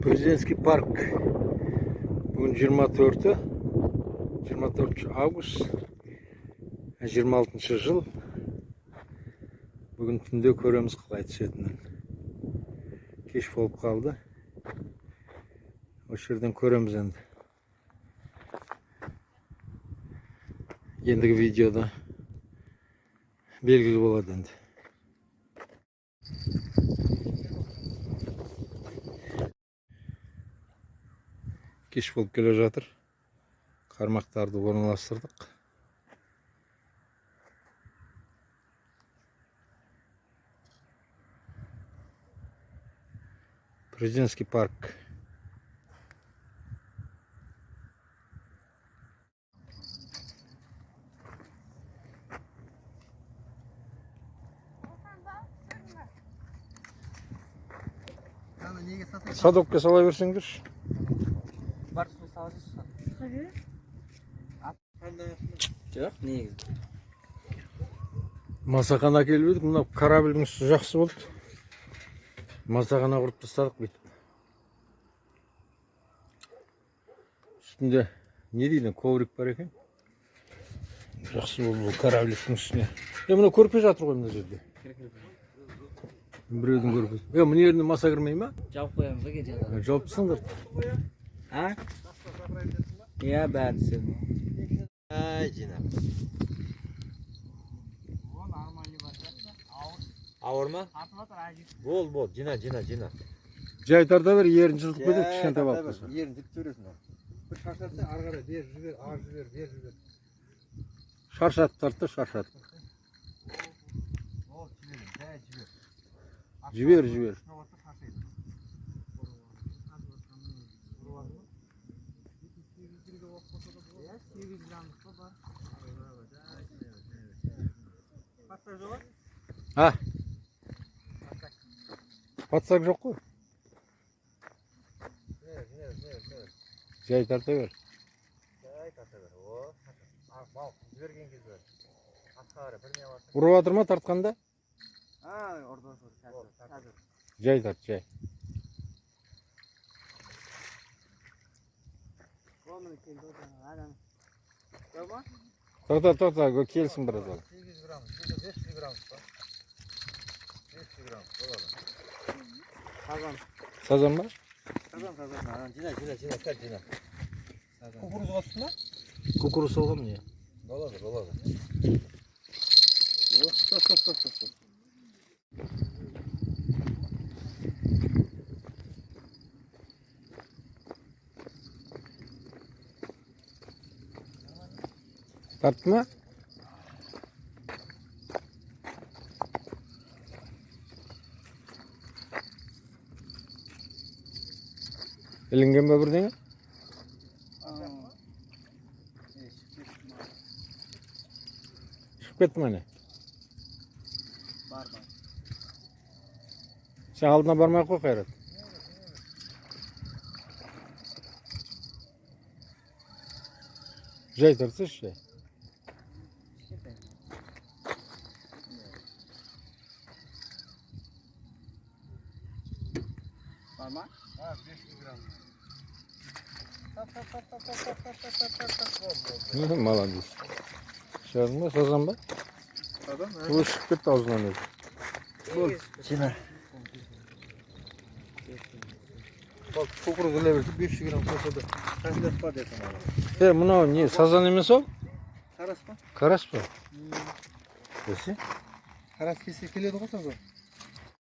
Президентский парк. Бүгін 24-і, 24 август, 26 жыл. Бүгін түнде көреміз қалай түсетінін. Кеш болып қалды. Осы жерден көреміз енді. Ендігі видеода белгілі болады енді. Кеш болып келе жатыр. Қармақтарды орналастырдық. Президентский парк. Садокқа сала берсеңдерші. Бар, су саласыз. Жоқ, негізі. Масақана келіп едік, мынау корабльдің үсті жақсы болды. Масақана құрып тастадық бүйтіп. Үстінде не дейді, коврик бар екен. Жақсы болды бұл корабликтің үстіне. Мынау көрпе жатыр ғой мына жерде. Біреудің көрпесі. Мына жеріне маса кірмей ма? Жауып қоямыз ғой кеше. Жауып тастаңдар. А? Иә, бәрін істедім. Ай, жинап. Ауыр ма? Бол, бол, жина, жина, жина. Жай тарта бер, ерін жылтып кетеді, кішкентай балық болса. Ерін жілтіп жібересің. Бір шаршатса, ары қарай бер жібер, ары жібер, бер жібер. Шаршатып тарт та, шаршатып. Бол, жібер, жай жібер. Жібер, жібер. А? Подсак жоқ қой. Жай тарта бер. Жай тарта бер. О, балық жіберген кезде. Асқа қарай бір не барса. Ұрып жатыр ма тартқанда? А, ұрды, ұрды. Жай тарт, жай. Тоқта, тоқта, келсін біраз ал. 800 грамм, 500 грамм па? 500 грамм болады. Қазан. Сазан ба? Сазан, сазан. Ана, жина, жина, жина, сәл жина. Кукурузға түсті ма? Кукуруз салған не? Болады, болады. Стоп, стоп, стоп, стоп, стоп. Тартты ма? Ілінген бе бірдеңе? Шығып кетті ме не? Бар, бар. Сен алдына бармай ақ қой, Қайрат. Жай тартсайшы, жай. Кішкентай. Бар ма? Ha, 500 грамм. Tap, tap, tap, tap, tap, tap, tap, tap, tap, tap. Бол, бол, бол. Молодец. Шығардың ба, сазан ба? Сазан, Ой, шығып кетті аузынан өзі. Бол, жина. Бол, кукуруз іле берсе 500 грамм қосады. Қасында бар десең ана. Мынау не, сазан емес ау? Карас па? Карас па? Бәсе? Қарас келсе келеді ғой сазан.